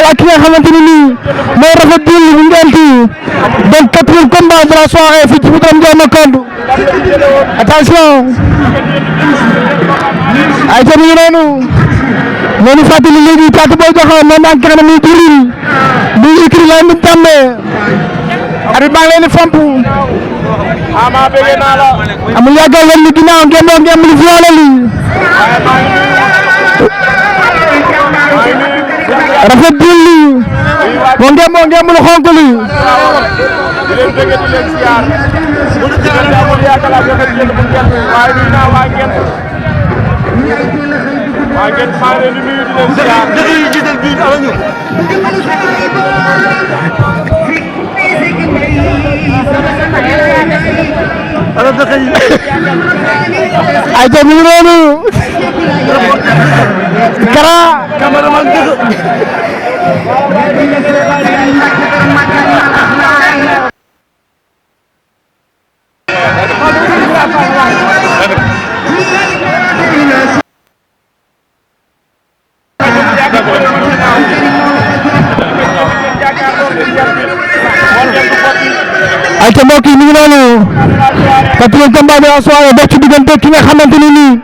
ak ki nga xamante ni nii mooy Rafet Dil bu Ngenti donc quatrième combat de la soirée fii ci Boudram Ndiaye Kondo attention ay ca mi ngi noonu noonu fàttali léegi Caatu Boy Diakhao moom ak ki nga xam ne muy Djily muy écrit la ñu tàmmee arbitre baa ngi leen di fomp amul yàggal leen ni ginnaaw ngeen li violé li Rafet Dil moo ngeen lu xonk li ay ca mi ngi noonu Kara cameraman ay ca mbokk yi mi ngi noonu quatrième combat de la soirée dox ci diggante ki nga xamante ni nii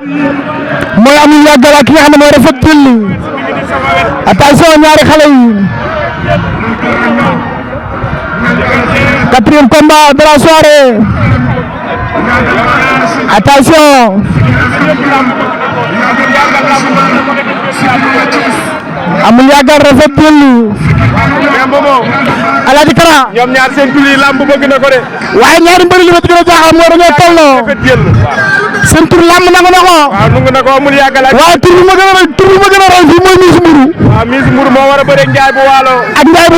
mooy Amul Yàggal ak ki nga xam ne mooy Rafet Dil attention ñaari xale yi quatrième combat de la soirée attention Amul Yàggal Rafet Dil Alaaji Kara ñoom ñaar seen tur yi lamb bëgg na ko de waaye ñaari mbëri li ma ci gën a jaaxal moo dañoo tolloo seen tur lamb nangu na ko waaw nangu na ko Amul Yàggal waaye tur bi ma gën a rey fii mooy Miss Mourou waaw Miss Mourou moo war a bëre Njaay bu Waalo ak Njaay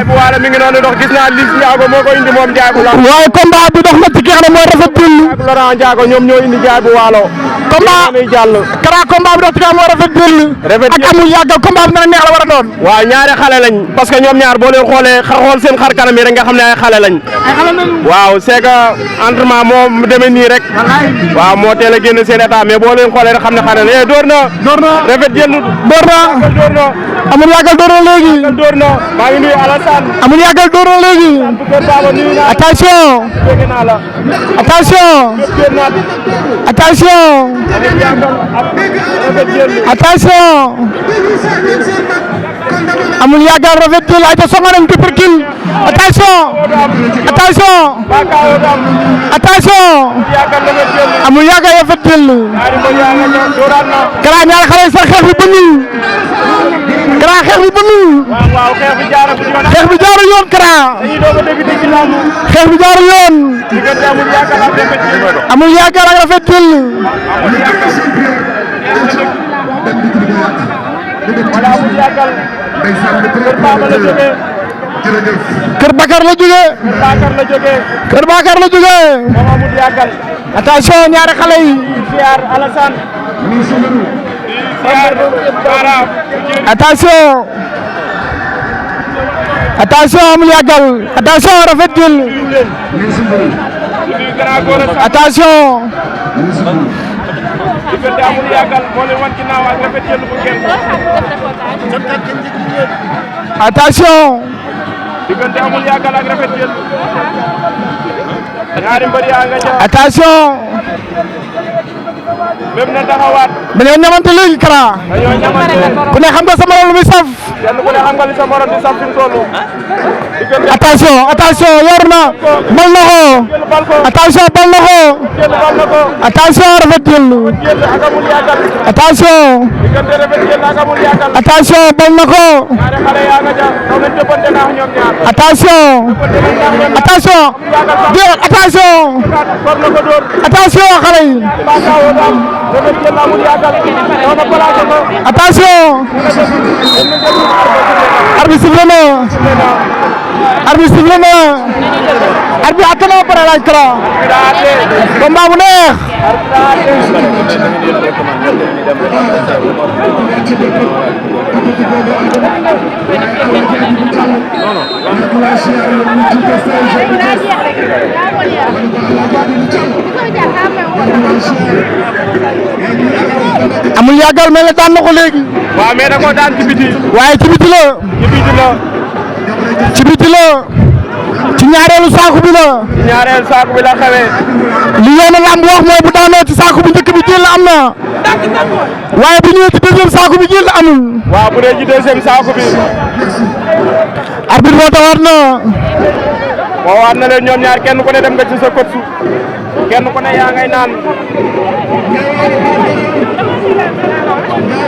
bu Waalo mi ngi noonu dox gis naa Liss Ndiago moo ko indi moom Njaay bu Waalo waaye combat bi dox na ci ki nga xam ne mooy Rafet Dil ak Laurent Ndiago ñoom ñoo indi Njaay bu Waalo combat jàll Kara combat bi dox ci ki nga xam ne mooy Rafet Dil ak Amul Yàggal combat bi dana neex la war a doon waaw ñaari xale lañ parce que ñoom ñaar boo leen xoolee xool seen xar kanam yi rek nga xam ne ay xale lañ waaw c'est que entraînement moo demee nii rek waaw moo teel a génn seen état mais boo leen xoolee rek xam ne xale la door na Rafet Dil door na Amul Yàggal door na léegi door na maa ngi nuyu Alassane Amul Yàggal door na léegi attention attention attention attention Amul Yàggal Rafet Dil ay ta songa nañ perkil attention attention attention Amul Yàggal Rafet Dil Kara ñaari xale sax xeex bi bënnul Kara xeex bi bënnul xeex bi jaarul yoon Kara xeex bi jaarul yoon Amul Yàggal ak Rafet Dil Kër Bakar la jógee Kër Bakar la jógee attention ñaari xale yi attention attention Amul Yàggal attention Rafet Dil attention diggante Amul Yàggal moo leen wan ginnaaw ak Rafet Dil bu Ngent attention diggante Amul Yàggal ak Rafet Dil ñaari mbër yaa nga ca attention même na taxawaat dañoo ñamante léegi Kara ku ne xam nga sama morom lu muy saf kenn ku ne xam nga li sa morom di saf fi mu toll attention attention yor na bal na ko attention bal na ko attention Rafet Dil attention attention bal na ko attention attention attention attention xale yi attention arbitre sifflé na arbitre sifflé na arbitre atte na pare laaj Kara combat bu neex yàggal mel ne daan na ko léegi. waaw mais da koo daan ci biti. waaye ci biti la. ci biti la. ci biti la. ci ñaareelu saako bi la. ci ñaareelu saako bi la xewee. li yoonu lamb wax mooy bu daanoo ci saako bu njëkk bi jël am na. waaye bu ñëwee ci deuxième saako bi jël amul. waaw bu dee ci deuxième saako bi. arbitre boo tawaat na. moo waat na leen ñoom ñaar kenn ku ne dem nga ci sa kot su kenn ku ne yaa ngay naan.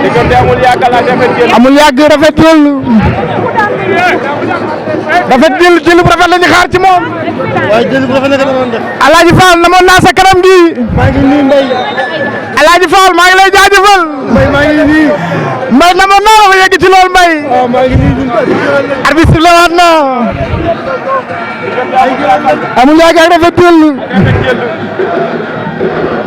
diggante amul yàggal ak rafet jël. amul yàgg rafet jël. rafet jël jël bu rafet la ñu xaar ci moom. waaye jël bu rafet la nga doon def. Alaaji Fall namoon naa sa kanam gi. maa ngi nii Mbaye. Alaaji Fall maa ngi lay jaajëfal. Mbaye maa ngi nii. Mbaye namoon naa la ba yegg ci lool Mbaye. waaw maa ngi nii. arbitre la waat na. amul yàgg ak rafet jël.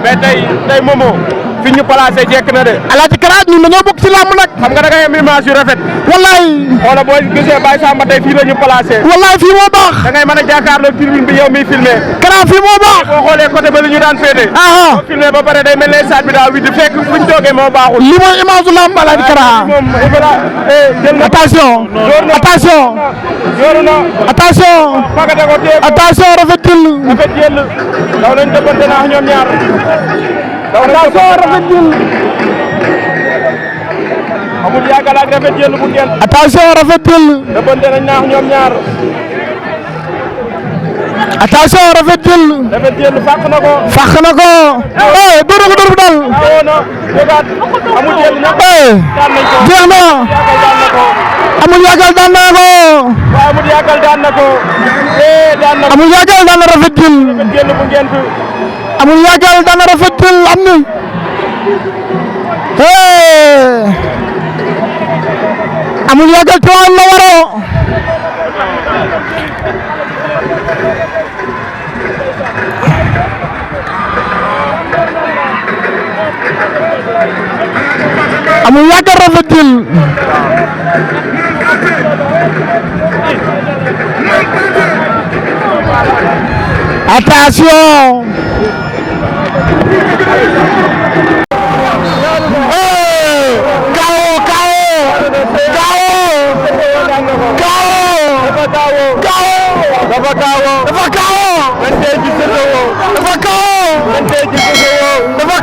mais tey Momo fi ñu placé jekk na de. Alaaji Karaaj ñun dañoo bokk ci làmb nag. xam nga da ngay am image yu rafet. wallaay. xoolal boo gisee Baye Samba tey fii la ñu placé. wallaay fii moo baax. da ngay mën a jàkkaarloo tribune bi yow miy filmé. Karaaj fii moo baax. boo xoolee côté ba li ñu daan féete. boo filmé ba pare day mel ne stade bi daa witti fekk fuñ toogee moo baaxul. li mooy image u làmb Alaaji Karaaj. moom jël na attention. attention. yooru na. attention. fagate ko téye ko. attention rafet jël. rafet jël. daw nañ dëppante na ñoom ñaar. attention rafet jël. amul yàggal ak rafet jël bu ngeen. attention rafet jël. dëppante nañ naax ñoom ñaar. attention rafet jël. rafet jël fàq na ko. fàq na ko. dóor na ko dóor bu dal. waaw na jógaat amul jël ñëpp. daan nañ ko. jeex na. yàggal daan na ko. amul yàggal daan na ko. waaw amul yàggal daan na ko. daan na ko. amul yàggal daan na rafet jël. rafet jël bu ngeen. amul yàggal daan na rafet jël am na. amul yàggal tuwaan la waroo. amul yàggal rafet jël. attention. dafa kaawoo. dafa kaawoo. dañ tey ci sësëwoo. dafa kaawoo. dañ tey ci sësëwoo. dafa